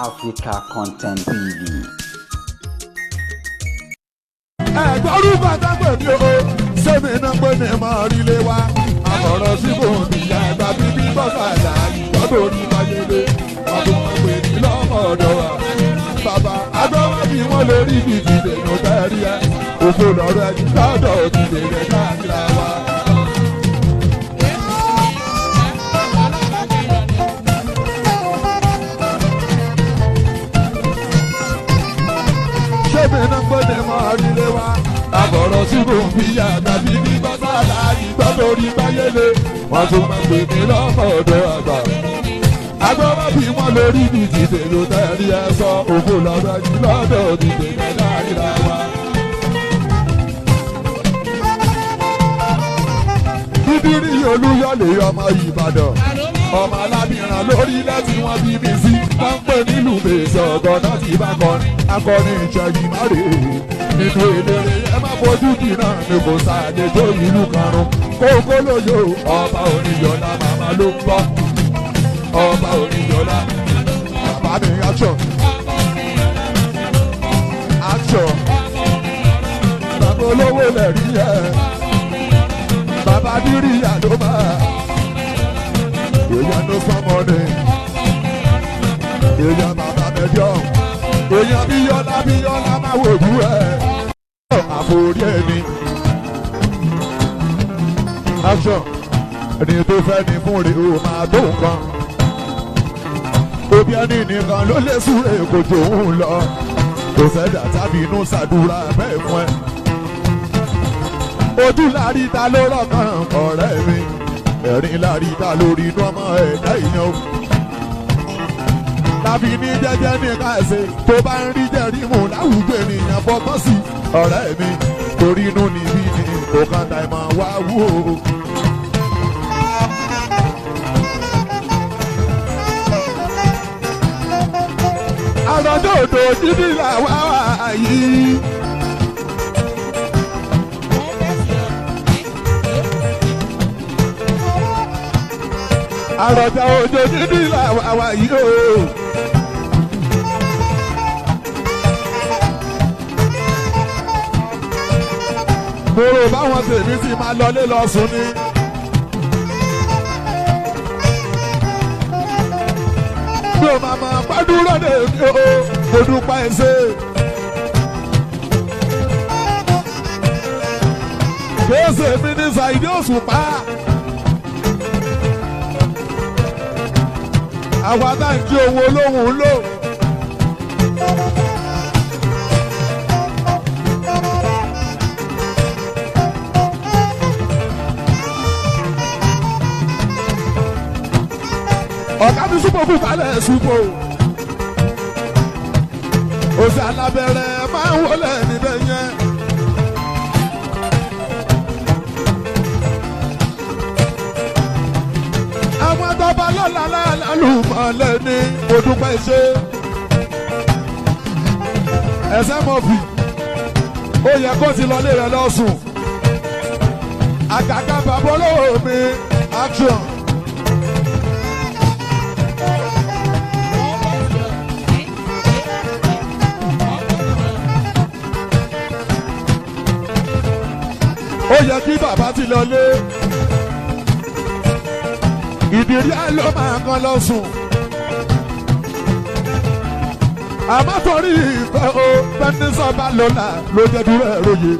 Africa Content TV. Ẹ̀gbọ́rú bàtà pè mí o, sẹ́mi náà pé ní mọ̀ rílé wa. Àbọ̀rọ̀ síbò níyà ẹ̀gbà bíbí bọ́sàdà ìgbọ́dọ̀ orí báyélé. Ọdún wọn pè ní lọ́mọ ọ̀dọ̀ wa. Bàbá agbọ́wọ́ bí wọ́n lè rí ibi ti dènà tẹ́rí ẹ. Òfò lọ́rọ̀ ẹni lọ́dọ̀ ti dèrè káàkiri wa. Sẹ́mi náà pé ní mọ̀ rílé wa. Àbọ̀rọ̀ síbò níyà ẹ̀gbà bíbí bọ́sàdà ìgbọ́dọ̀ orí báyélé. Wọ́n tún máa pè ní lọ́mọ ọ̀dọ̀ àgbà. Agbọ́wọ́ bí wọ́n lórí ní ti dèrò tẹ́rí ẹ sọ òfò lọ́dọ̀ yìí lọ́dọ̀ ti dèrò dáríra wa. Bíbírí Olúyọ̀lé ọmọ Ìbàdàn, ọmọ alábìrán lórí lẹ́tí wọ́n bí mi sí. Wọ́n ń pè nílùú Mèsì ọ̀gọ́ náà ti bá kọrin, akọrin ìṣẹ́yìn má rè é. Nínú eléré ẹ má fojú dìnnà ni kò sàlejò ìlú karùn-ún. Kókó lóyò ọba Oníyọ̀lá màmá ló ń bọ̀. Ọba Oníyọ̀lá bàbá mi action action bàbá olówó lẹ̀ rí ẹ bàbá dírí àdóbà èèyàn ló sọmọ ni èèyàn bàbá mẹjọ èèyàn bíyọlá bíyọlá máa wòjú ẹ àforí ẹni action ẹni tó fẹ́ ni fún rè ó máa tó nǹkan. Òbí ẹni nìkan ló lè súre kò jòun lọ. Kò sẹ́dá tàbí inú ṣàdúrà bẹ́ẹ̀ fún ẹ. Ojú lárí ta ló rọ̀kàn ọ̀rẹ́ mi. Ẹ̀rín lárí ta lórí inú ọmọ ẹ̀dá ìyẹn o. Tàbí ní jẹ́jẹ́ ní káàsì tó bá ń rí jẹ́rí mú láwùjọ ènìyàn fọgbọ́n sí ọ̀rẹ́ mi. Torí inú níbí ni kò kàn tà ìmọ̀ wá wú o. Àròdòdò dídí làwa wà yìí. Àròjà òjò dídí làwa wà yìí o. Mo rò báwọn tèmi ti máa lọlé lọ sùn ni. Mi ò máa máa gbàdúrà dé mi o, mo dúpẹ́ ẹsẹ̀. Kéèsè mi ní Ṣàìdí Òṣùpá. Àwa tá ń jí owó lóhùn lò. Ọ̀gá mi súpò kú kalẹ̀ súpò. Òsì alábẹ́rẹ́ máa ń wọlé níbẹ̀ yẹn. Àwọn tọ́ba lọ́la lálùmọ́lẹ̀ ní odúpẹ́ ṣe. Ẹsẹ̀ mọ̀fì, ó yẹ kó ti lọlé rẹ̀ lọ́sùn. Àgàgà bàbá olówó mi, action. Ó yẹ kí bàbá ti lọlé. Ìdírí ẹ ló máa kan lọ sùn. Àmọ́ torí ìfẹ́ o, Bẹ́nísọ̀ bá lọ́la ló jẹ́ dúró ẹ̀ róye.